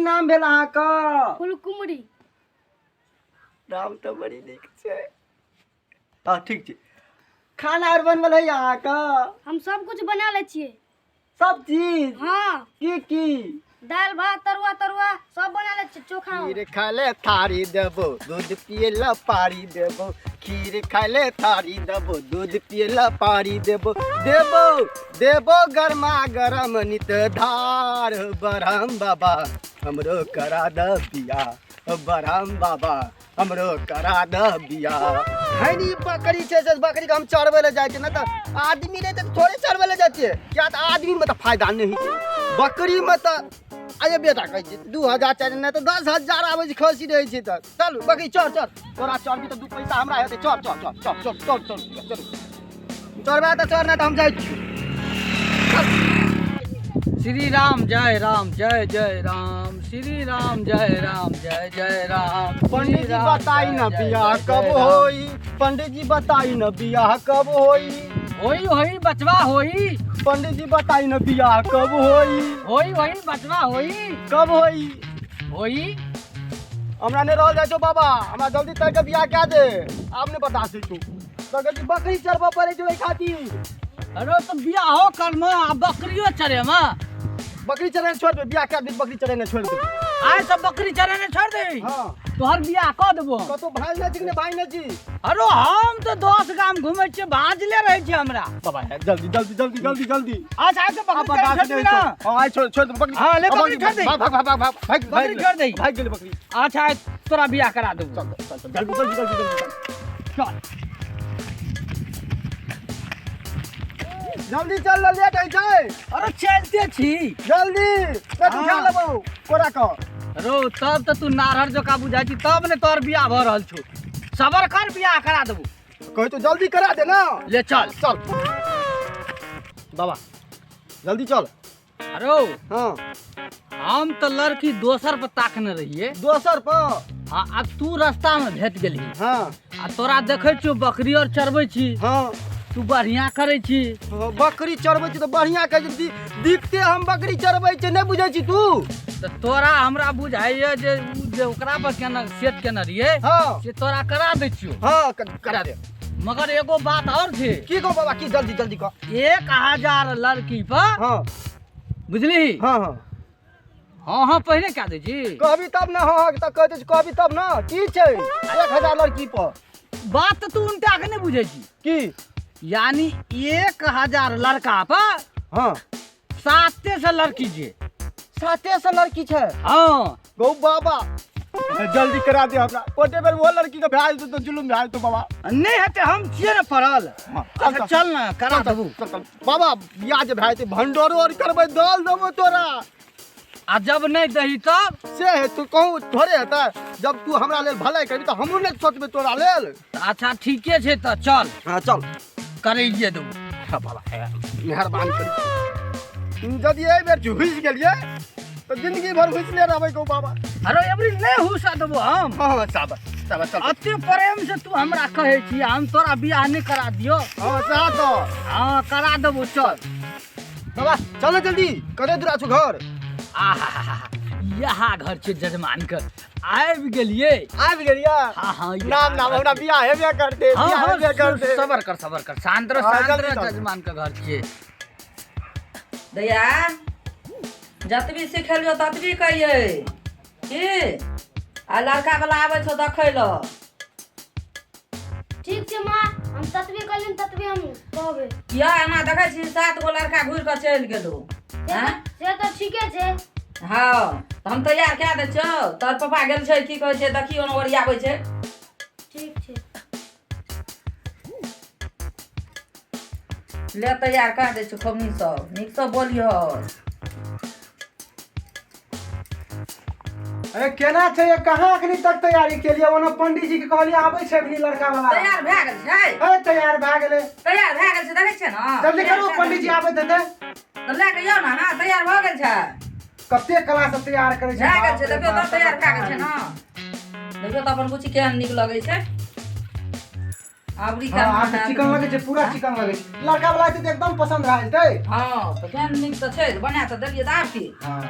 नाम भेल अहाँके? फुलकुमरी। नाम तऽ बड़ी नीक छै। हँ ठीक छै। खाना आर बनबल है अहाँके? हम सब कुछ बना लै छियै। सब चीज? हाँ। की की? दालि भात तरुआ तरुआ सब बना लै छियै, चोखा। खीर खाय ले थारी देबो, दूध पिए ला पारी देबो। खीर खाय ले थारी देबो, दूध पिए ला पारी देबो। देबो देबो गरमा गरम नित धार। बरहम बाबा हमरो करा द बिया, बरहम बाबा हमरो करा द बिया। हैनी बकरी छै से बकरी के हम चरबै लए जाइ छियै, नहि तऽ आदमी नहि तऽ थोड़े चरबै लए जाइ छियै। किया तऽ आदमीमे तऽ फायदा नहि होइ छै, बकरीमे तऽ आइए बेटा कहै छै 2000 चारि, नहि तऽ 10,000 आबै छै खसी रहै छै तऽ। चल बकरी चर चर, तोरा चरबी तऽ 2 पैसा हमरा हेतै। चर चर चर चर चर चर चर चर चरबा तऽ चर, नहि तऽ हम जाइ छी। श्री राम जय राम जय जय राम, श्री राम जय राम जय जय राम। पंडित जी बताई न बियाह कब होई, पंडित जी बताई न बियाह कब होई। होई होई बचवा होई। पंडित जी बताई न बियाह कब होई। होई होई बचवा होई। कब होई? होई। हमरा नहीं रहल जाइ छौ बाबा, हमरा जल्दी तय के बियाह कए दे। आब नहीं बर्दाश्त होइ छौ। तऽ बकरी चरबऽ पड़ै छै ओहि खातिर। अरे तो बियाहो करम आ बकरियो चरेम। बकरी चरेने छोड़ दे, बियाह कए दे, बकरी चरेने छोड़ दे। आइ सब बकरी चरेने छोड़ दे। हाँ। तोहर बियाह कऽ देबो। कतौ भाँज नहि छी कि नहि भाँज नहि छी? अरे हम तऽ 10 गाम घुमै छियै, भाँजले रहै छी हमरा। बाबा जल्दी जल्दी जल्दी जल्दी जल्दी। अच्छा आइ तऽ बकरी चरेने छोड़ दे ना। हाँ आइ छोड़ छोड़ दे बकरी। हाँ ले बकरी छोड़ दे। भाग भाग भाग भाग भाग, बकरी छोड़ दे। भाग गेलै बकरी। अच्छा आइ तोरा बियाह करा देबो। चल चल चल जल्दी जल्दी जल्दी जल्दी चल जल्दी चल, लेट होइ छै। अरे चलते छी। जल्दी पेट उठा लेबौ कोरा कऽ। रो तब तऽ तू नारहर जकाँ बुझाइ छी, तब ने तोहर बियाह भऽ रहल छौ। सबर कर, बियाह करा देबो। कहै तो जल्दी करा दे ना। ले चल चल बाबा जल्दी चल। अरे हाँ हम तऽ लड़की दोसर पर ताकने रहिए। दोसर पर? हाँ, आ तू रास्ता में भेट गेलही। हाँ। आ तोरा देखै छियौ बकरी और चरबै छी। हाँ। तू बढ़िया करै छी। हाँ, बकरी चरबै छी तऽ बढ़िया कहै छी। दिखते हम बकरी चरबै छी, नहि बुझै छी तू? तऽ तोरा हमरा बुझाइए जे उ जे ओकरा पर केना सेट केने रहिए। हाँ। से तोरा करा दै छियौ। हाँ करा दे। मगर एगो बात और छै। की कहू बाबा, की? जल्दी जल्दी कह। 1000 लड़की पर। हाँ। बुझली? हाँ हाँ। हाँ हाँ पहिने कए दै छी। कहबी तब ना। हाँ हाँ तऽ कहै छी, कहबी तब ना। की छै 1000 लड़की पर? बात तऽ तू उल्टा के नहि बुझै छी। की? यानी 1000 लड़का पर। हाँ। 700 लड़की छै। 700 लड़की छै? हाँ। गौ बाबा जल्दी करा दे हमरा। कोटे बेर वो लड़की के भए जेतौ तऽ जुलुम भए जेतौ बाबा। नहि हेतै, हम छियै ने पड़ल। हाँ, चल, अच्छा, चल ना करा देबू। चल, चल। बाबा बियाह जे भए जेतै भंडोरो आर करबै, दल देबो तोरा। आ जब नहि दही तब? से हे तू कहूँ थोड़े हेतै। जब तू हमरा लेल भलाई करबी तऽ हमहूँ नहि सोचबै तोरा लेल। अच्छा ठीके छै तऽ चल। हाँ चल करैये देबू। हाँ, बाबा मेहरबानी करी। यदि एहि बेर घुसि गेलियै तऽ जिंदगी भर घुसले रहबै गौ बाबा। अरे एबरी नहि हुसा देबो हम। हाँ हाँ साबा साबा चल। अते प्रेम से तू हमरा कहै छी, हम तोरा बियाह नहि करा दियो? हाँ सएह तऽ। हाँ करा देबो चल। बाबा चल ना जल्दी, कते दूर छौ घर? आहा यहाँ घर छै जजमान के। आबि गेलियै। आबि गेलियै? हाँ हाँ। नाम नाम हमरा बियाह हेबे करतै। हाँ बियाह हाँ हेबे करतै। सबर कर सबर कर, शांत रह। हाँ, शांत जल्दी रह। चल। जजमान के घर छियै। दैया जतबी सिखेलियौ ततबी कहियै की आ लड़का वाला आबै छौ देखै लए। ठीक छै माँ, हम ततबी कहलियनि ततबी हम कहबै। किया एना देखै छी 7 गो लड़का घुरि कऽ चलि गेलौ? आँय? से तऽ ठीके छै। हँ तऽ हम तैयार कए दै छियौ। तोहर पापा गेल छै, की कहै छै देखियौ ने, ओरियाबै छै। ठीक छै। ले तैयार कए दै छियौ खौनी सब, नीकसँ बोलियौ। अरे केना छै, कहाँ अखनी तक तैयारी केलियै? ओना पंडीजी के कहलियै आबै छै अखनी लड़का वाला। तैयार भए गेल छै? ए तैयार भए गेलै। तैयार भए गेल छै, देखै छियै ने। जल्दी करू, पंडीजी आबैत हेतै। तऽ लए कऽ यौ ने। हँ तैयार भऽ गेल छै। कते कला से तैयार करै छै। भए गेल छै, देखियौ तऽ तैयार भए गेल छै ने। देखियौ तऽ अपन बुच्ची केहन नीक लगै छै। आवरी हाँ, आब तऽ चिकन लगै छै, पूरा चिकन लगै छै। लड़का वाला एतै तऽ एकदम पसन्द भए जेतै। हँ तऽ केहन नीक तऽ छै, बना तऽ देलियै तऽ आब की। हाँ।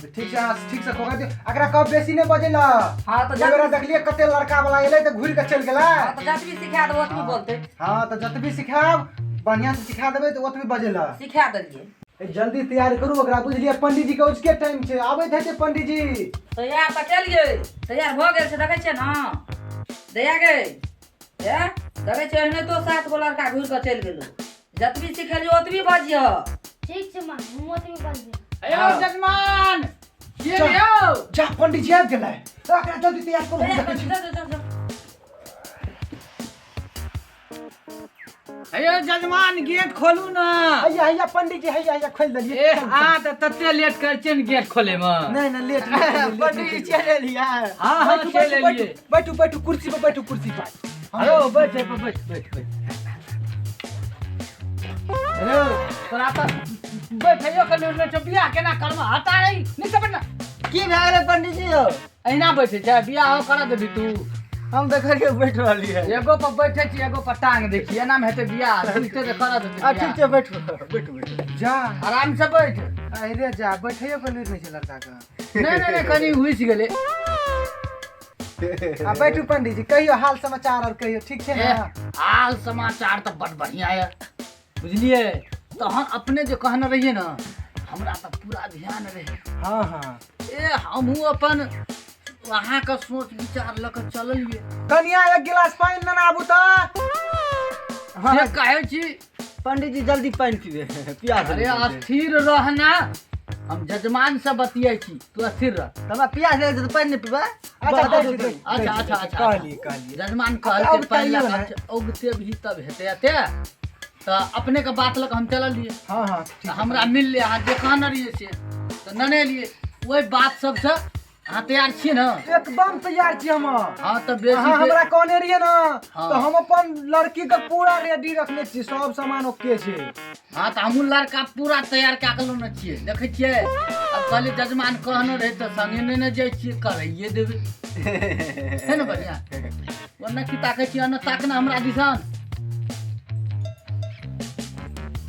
ठीक छै, अहाँ ठीक से खोका दियौ। एकरा कहब बेसी नहि बजै लए। हँ तऽ एक बेरा देखलियै कते लड़का वाला एलै तऽ घुरि कऽ चलि गेलै। हँ तऽ जतबी सिखा देबो ओतबी बोलतै। हँ तऽ जतबी सिखायब, बढ़िआँ से सिखा देबै तऽ ओतबी बजै लए। सिखा देलियै। जल्दी तैयार करू ओकरा, बुझलियै? पंडीजी के उचके टाइम छै, आबैत हेतै पंडीजी। तैयार तऽ केलियै, तैयार भऽ गेल छै, देखै छियै ने दया गे। ए देखै छियै एहने तो 7 गो लड़का घुरि कऽ चलि गेलौ। जतबी सिखेलियौ ओतबी बजियह। ठीक छै माँ, हम ओतबी बजबै। अयो जजमान, के यौ? जा पंडीजी आबि गेलै, एकरा जल्दी तैयार करू। तैयार देखै छी। जा, जा, जा, जा। अयो जजमान, गेट खोलू ना। हैया हैया पंडीजी, हैया हैया खोलि देलियै। ए अहाँ तऽ तते लेट करै छियै ने गेट खोले मे। नहि नहि, लेट नहि केलियै, लेट नहि पंडीजी केलियै। चलि एलियै। हाँ हाँ, बैठू, चलि बैठू, एलियै। बैठू बैठू, कुर्सी पर बैठू, कुर्सी पर। हेलो बैठ बैठ बैठ बैठ बैठ। हेलो तोरा तऽ बैठैयो के लूरि नहि छौ, बियाह केना करबह? हटा रे, नीचा बैठ ना। की भए गेलै पंडीजी यौ? अहिना बैठै छै, बियाह करऽ देबही तू? हम देखलियै बैठ रहलियै। एगो पर बैठै छी, एगो पर टांग दै छी, एना मे हेतै बियाह? बुझते तऽ करऽ देतै। आ ठीक छै, बैठू बैठू बैठू। जा आराम से बैठ। अरे जा, बैठैयो के लूरि नहि छै लड़का के। नहि नहि नहि, कनि हुसि गेलै। आ बैठू पंडीजी, कहियो हाल समाचार और कहियो, ठीक छै ए, ने? हाल समाचार तऽ बड बढ़िया यऽ, बुझलियै? तहन अपने जे कहने रहियै ने, हमरा तऽ पूरा ध्यान रहै। हाँ हाँ। ए हमहूँ अपन अहाँके सोच विचार लऽ कऽ चललियै। कनिया एक गिलास पानि लेने आबू तऽ। हाँ। से कहै छी पंडीजी जल्दी पानि पीबे, प्यास। अरे अस्थिर रहना, हम जजमान से बतियाइ छी, तू अस्थिर रह। तऽ हमरा प्यास लगै छै तऽ पानि नहि पीबै? अच्छा दै छी, दै छी, अच्छा अच्छा अच्छा। कहलियै कहलियै। जजमान अब कहलकै पानि तैयो लऽ नहि। कऽ औगते भी तब हेतै एते। तऽ अपने के बात लऽ कऽ हम चललियै। हाँ हाँ तऽ ठीक। हमरा मिललै अहाँ जे कहने रहियै से तऽ नेने एलियै। ओहि बात सबसँ अहाँ तैयार छियै ने? एकदम तैयार छी हम। हाँ तऽ बेसी अहाँ हमरा कहने रहियै ने, हाँ। तऽ हम अपन लड़की के पूरा रेडी रखने छी, सब सामान ओके छै। हाँ तऽ हमहूँ लड़का पूरा तैयार कए कऽ लेने छियै, देखै छियै। आब कहलियै जजमान कहने रहै तऽ संगे नेने जाइ छियै, करैये देबै, है ने? बढ़िआँ। ओन्ने की ताकै छियै? ओन्ने ताकना हमरा दिसन।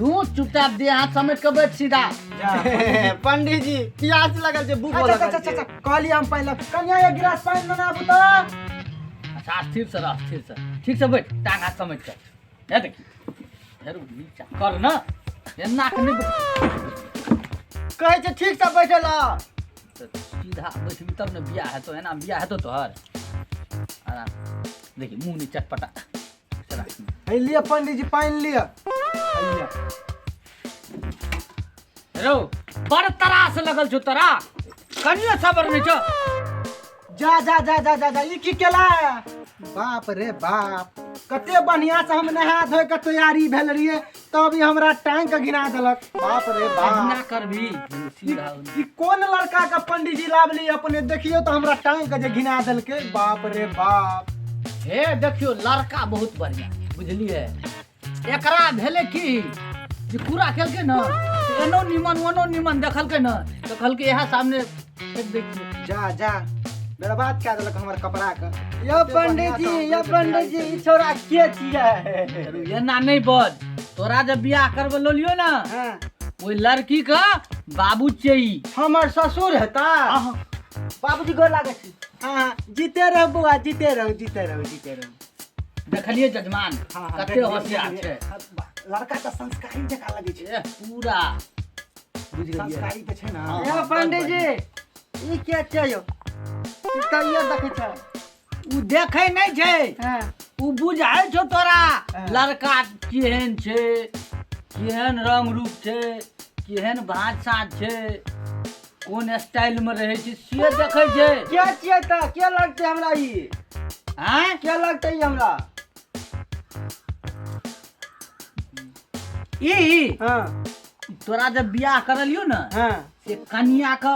तू चुपचाप देह हाथ समेट कऽ बैठ सीधा। जा पंडीजी प्यास लगल छै, भूख अच्छा लगल अच्छा छै। अच्छा, कहलियै हम पानि ला। कनिया एक गिलास पानि लेने आबू तऽ। अच्छा स्थिर से रह, स्थिर से, ठीक से बैठ, टांग हाथ समेट कऽ। हे देखी, फेर नीचा कर ना, एना के नहि बैठ। कहै छै ठीक से बैठल। तऽ सीधा बैठबी तब ने बियाह हेतौ, एना बियाह हेतौ तोहर? आराम, देखी मुँह नहि चटपटा। है लिअ पंडीजी, पानि लिअ, है लिअ। रौ बड़ तरास लगल छौ तोरा, कनियो सबर नहि छौ। जा जा जा जा जा जा, ई की केला? बाप रे बाप, कते बढ़िया से हम नहा धोए के तैयारी भेल रहियै, तब ई हमरा टांग के गिना देलक। बाप रे अहिना बाप। करबी सीधा। ई कोन लड़का के पंडीजी लाबली अपने? देखियौ तऽ हमरा टांग के जे घिना देलकै, बाप रे बाप। हे देखियौ, लड़का बहुत बढ़िया, बुझलियै? एकरा भेलै की जे पूरा केलकै ने, तऽ एनो निमन ओनो निमन देखलकै ने, तऽ कहलकै इएह सामने फेक दै छियै। जा जा, बर्बाद कए देलक हमर कपड़ा के। यौ पंडीजी, यौ पंडीजी, ई छौड़ा के छियै? चलू एना नहि बज। तोरा जब बियाह करबै लियौ ने, हाँ, ओहि लड़की के बाबू छियै ई। हमर ससुर हेता? हाँ। बाबूजी गोर लागै छी। हाँ, जीते रहू बौआ, जीते रहू, जीते रहू, जीते रहू। देखलियै जजमान? हाँ हाँ, कते देखलियै, होशियार देखलियै। छै। लड़का तऽ संस्कारी जकाँ लगै छै। ए, पूरा बुझि गेलियै। संस्कारी तऽ छै ने? हाँ। यौ पंडीजी, ई के छै यौ? ई कहियो देखै छै? उ देखै नहि छै। हाँ। उ बुझाइ छौ तोरा। हाँ। लड़का केहन छै, केहन रंग रूप छै, केहन भाँज साँझ छै, कोन स्टाइल मे रहै छै, से देखै छै। के छियै तऽ? के लगतै हमरा ई? आँय? के लगतै ई हमरा? ई हाँ। तोरा जब बियाह करलियौ ने, हाँ, से कनिया के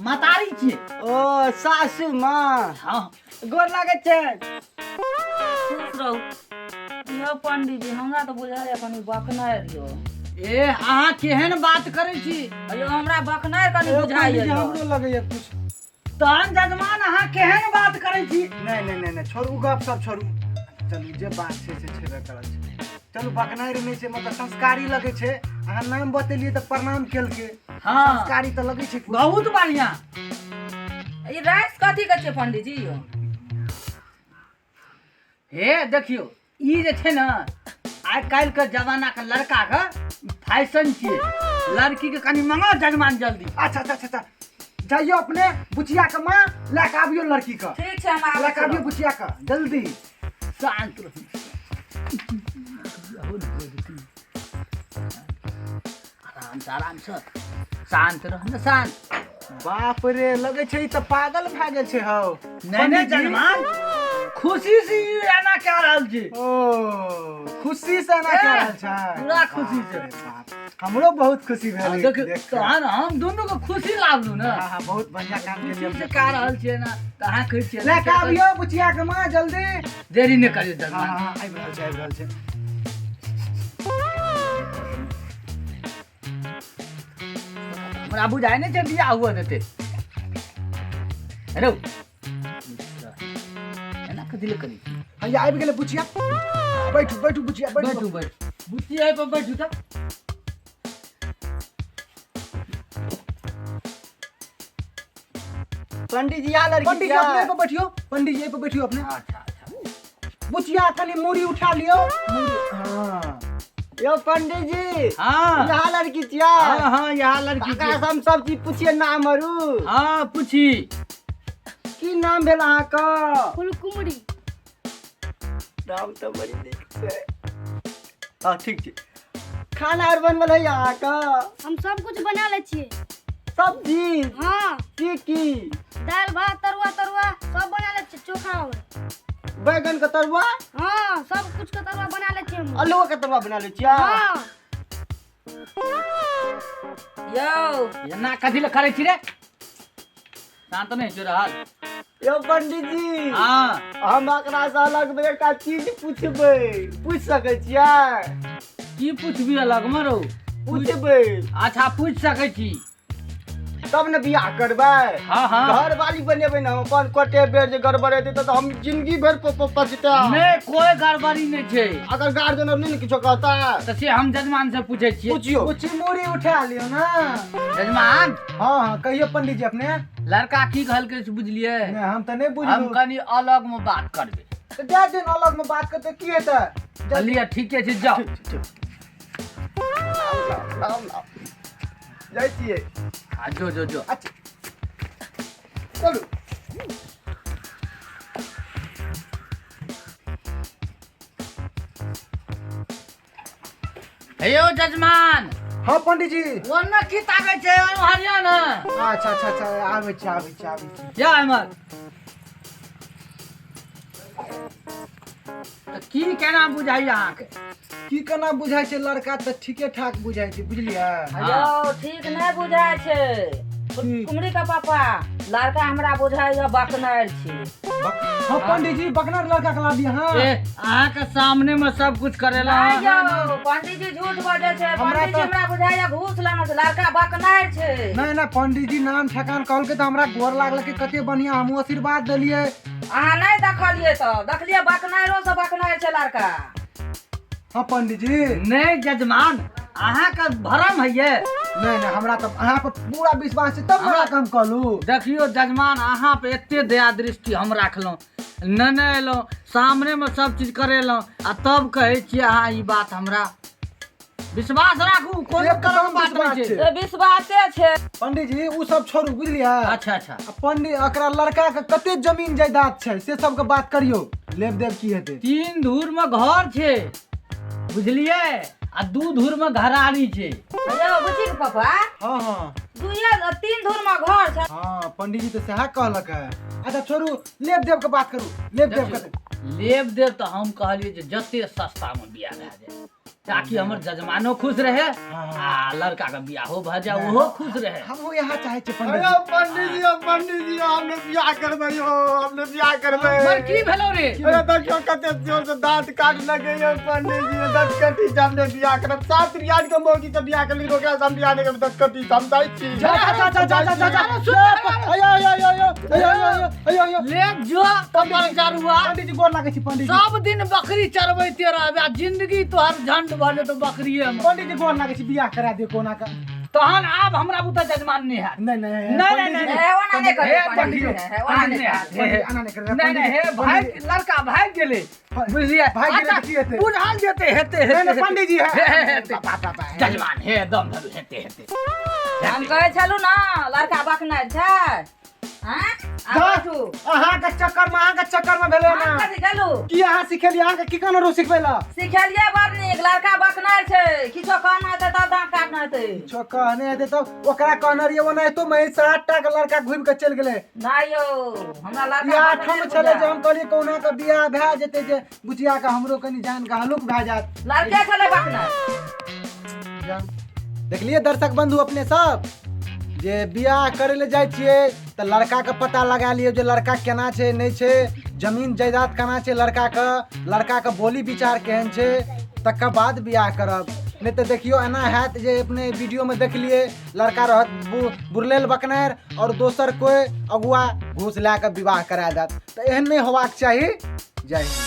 मतारी छियै। ओ सासू माँ। हाँ। गोर लागै छै। खुश रहू। यौ पंडीजी, हमरा तऽ बुझाइए कनि बकनाइ यौ। ए अहाँ केहन बात करै छी? यौ हमरा बकनाइ कनि बुझाइए। पंडीजी, हमरो लगैए कुछ। तहन जजमान अहाँ केहन बात करै छी? नहि नहि नहि नहि, छोड़ू गप सब, छोड़ू। चलू, जे बात छै से छेबे करल छै। चलू, बकनारि नहि छै, मतलब संस्कारी लगै छै। अहाँ नाम बतेलियै तऽ प्रणाम केलकै। हाँ। संस्कारी तऽ लगै छै। बहुत बढ़िया। ई राइस कथी के छै पंडीजी यौ? हे देखियौ, ई जे छै ने आइ काल्हि के जमाना के लड़का के फैशन छियै, लड़की के कनि मंगाउ जजमान जल्दी। अच्छा अच्छा अच्छा अच्छा, जाइयो अपने बुचिया के माँ लए के आबियो लड़की के। ठीक छै, हम आबै लए के आबियो छी। बुचिया के जल्दी। शांत रहू, आराम से, आराम से, शांत रह ने, शांत। बाप रे, लगै छै ई तऽ पागल भए गेल छै हौ। नहि नहि जजमान, खुशी से ई एना कए रहल छी। ओ खुशी से एना कए रहल छै? पूरा खुशी से। बाप रे बाप, हमरो बहुत खुशी भेल देख देख कऽ। तहन हम दुनू के खुशी लाबलू ने। हाँ हाँ, बहुत बढ़िया काम खुशी केलियै। से कए रहल छियै ना, तऽ अहाँ कहै छियै लए के आबियो बुचिया के माँ जल्दी। देरी नहि करियौ हाँ जजमान। हाँ, आबि रहल छै, आबि रहल छै। हमरा बुझाइ नहि छै बियाह हुअ देतै। हेलो, एना कथी लए करै छी? हैया आबि गेलै बुचिया। बैठू बैठू बुचिया, बैठू। बैठू बैठू बुच्ची, एहि पर बैठू। तऽ पंडित जी, आ लड़की पंडित जी छियै? अपने पर बैठियो, पंडित जी एहि पर बैठियो अपने। अच्छा अच्छा। बुचिया कनि मूड़ी उठा लियो, मूड़ी, हाँ। यौ पंडित जी। हाँ। यहाँ लड़की छियै? हाँ हाँ, यहाँ लड़की अकरा छियै। से हम सब चीज पूछिए, नाम आरू? हाँ, पूछी। की नाम भेल अहाँके? फुलकुमरी। नाम तऽ बड़ी नीक छै। हाँ ठीक छै। खाना आर बनबल है अहाँके? हम सब कुछ बना लै छियै। सब चीज? हाँ। की की? दालि भात तरुआ, तरुआ सब बना लै छियै, चोखा और बैगन के तरुआ? हाँ, सब कुछ के तरुआ बना लै छियै हम। आलूओ के तरुआ बना लै छियै? हाँ। यौ एना कथी लए करै छी रे? शांत नहि छै रहल। यौ पंडित जी। हाँ। हम एकरा से अलग में एकटा चीज पूछबै, पूछ सकै छियै? की पूछबी अलग मे रौ? पूछबै। अच्छा, पूछ सकै छी। तब ने बियाह करबै। हाँ हाँ। घर वाली बनेबै ने हम अपन। कोटे बेर जे गड़बड़ेतै तऽ हम जिंदगी भरि पछतायब। नहि, कोई गड़बड़ी नहि छै। अगर गार्जियन आर नहि ने किछो कहता? तऽ से हम जजमान से पूछै छियै। पूछियो। बुच्ची मूड़ी उठा लियो ना। जजमान। हाँ हाँ, कहियो पंडित जी अपने। लड़का की कहलकै से बुझलियै? नहि, हम तऽ नहि हम बुझलहुँ। कनि अलग मे बात करबै। तऽ जा दिन अलग में बात करते की हेतै? कहलियै ठीके छै, जाउ। राम राम, जाइ छियै। आ जो जो जो। अच्छा। चलू। हे यौ जजमान। हाँ पंडित जी। ओन्ने की ताकै छै हरियाणा? अच्छा अच्छा अच्छा, आबै छी आबै छी आबै छी। जा एम्हर। तऽ की केना बुझाइया अहाँके? की केना बुझाइ छै? लड़का तऽ ठीके ठाक बुझाइ छै, बुझलियै? यौ, ठीक नहि बुझाइ छै। कुमरी के पापा, लड़का हमरा बुझाइया बकनार छै। हाँ पंडित जी, बकनार लड़का के लाबियै। हाँ। ए, अहाँके सामने में सब कुछ करेला। नहि यौ, पंडित जी झूठ बजै छै। हमरा पंडित जी, तऽ- हमरा बुझाइया घूस लेना छै, लड़का बकनार छै। नहि नहि, पंडित जी नाम ठेकान कहलकै तऽ हमरा गोर लागल कि कते बढ़िया, हमहूँ आशीर्वाद देलियै। अहाँ नहि देखलियै तऽ देखलियै, बकनारो से बकनार छै लड़का। हाँ पंडित जी। नहि जजमान, अहाँके भरम हैये। नहि नहि, हमरा तऽ अहाँ पर पूरा विश्वास छै, तब हमरा काम कहलू। देखियौ जजमान, अहाँ पे एते दया दृष्टि हम राखलहुँ, नेने एलहुँ, सामनेमे सब चीज करेलहुँ आ तब कहै छियै अहाँ ई बात। हमरा विश्वास राखू, कोनो एकदम गलत बात विश्वास नहि छै। छै। से विश्वासे छै। पंडित जी, उ सब छोड़ू, बुझलियै? अच्छा अच्छा। आ पंडित, एकरा लड़का के कते जमीन जायदाद छै से सबके बात करियौ, लेब देब की हेतै? 3 धूर मे घर छै, बुझलियै? आ 2 धूर मे घरारी छै। यौ बुझी के पापा। हाँ हाँ। दुइये 3 धूर में घर छै। हाँ, पंडित जी तऽ सएह कहलक है। अच्छा छोड़ू, लेब देब के बात करू, लेब देब के। लेब देब तऽ हम कहलियै जे जते सस्ता मे बियाह भए जाय, ताकि हमर जजमानो खुश रहे आ लड़का के बियाहो भए जाय, ओहो खुश रहे। हमहूँ यहाँ चाहै छियै पंडित अरे जी। पंडित जी, पंडित जी, हमने बियाह करबै यौ, हमने बियाह करबै। पर की भेलौ रे? अरे देखियौ कते जोर से दांत काट लगे यौ पंडित जी, 10 कटी से हमने बियाह करब। 7 रियाज के मौगी से बियाह करली, ओकरा से हम बियाह नहीं करब। 10 कटी से हम जाइ छी। जा जा जा जा जा जा जा। अयो अयो अयो अयो। अयो अयो अयो अयो। ले जो कमर चरुआ। पंडित जी, गोर लागै छी पंडित जी। सब दिन बकरी चरबैते रहबे आ जिंदगी तोहर झंड भऽ जेतौ बकरिये में। पंडित जी, गोर लागै छी, बियाह करा दियौ कोना के। तहन आब हमरा बुते जजमान नहि हैत। नहीं नहीं। नहीं, नहीं, नहीं, हे, ओना नहि करियौ हे, पंडित जी, देखियौ। हे, ओना नहि नहि करियौ। हे, एना नहि करियौ, नहीं नहीं, हे पंडित जी, भाग लड़का भाग गेलै, बुझलियै? भागि गेलै अच्छा, तऽ की हेतै? बुझल जेतै, हेतै। नहीं हेतै नहीं, पंडित जी हे, हे, है हेतै। बाप बाप बाप। जजमान हे, दम धरू, हेतै हेतै। हम कहै छलहुँ ने लड़का बकनाइ छै। आँय? आब बैठू। अहाँके चक्कर में, अहाँके चक्कर में भेलै हम ना। कथी गेलहुँ? की अहाँ सिखेलियै? अहाँके की कहने रहू सिखबै लए? सिखेलियै बड़ नीक, लड़का बकनाइ छै, किछो कहना हेतै तब दाँत काटना हेतै। किछो कहने हेतै तब ओकरा कहने रहियै, ओनाहितो महीष 8टा के लड़का घुमि के चलि गेलै। नहि यौ, हमरा ई लड़का आठम बकनाइ छलै जे बुझायल। हम कहलियै कहुना के बियाह भए जेतै जे बुचिया के हमरो कनि जान के हल्लुक भए जायत। लड़के छलै बकनाइ। देखलियै दर्शक बंधु अपने सब, जे बियाह करै लए जाइ छियै तऽ लड़काके पता लगा लियौ जे लड़का केना छै, नहि छै, जमीन जायदाद केना छै लड़काके, लड़काके बोली विचार केहन छै, तकर बाद बियाह करब। नहि तऽ देखियौ एना हैत जे अपने वीडियोमे देखलियै लड़का रहत बुरलेल बकनारि आओर दोसर कोइ अगुआ घूस लए कऽ विवाह करा देत, तऽ एहन नहि होबाक चाही। जय हिन्द।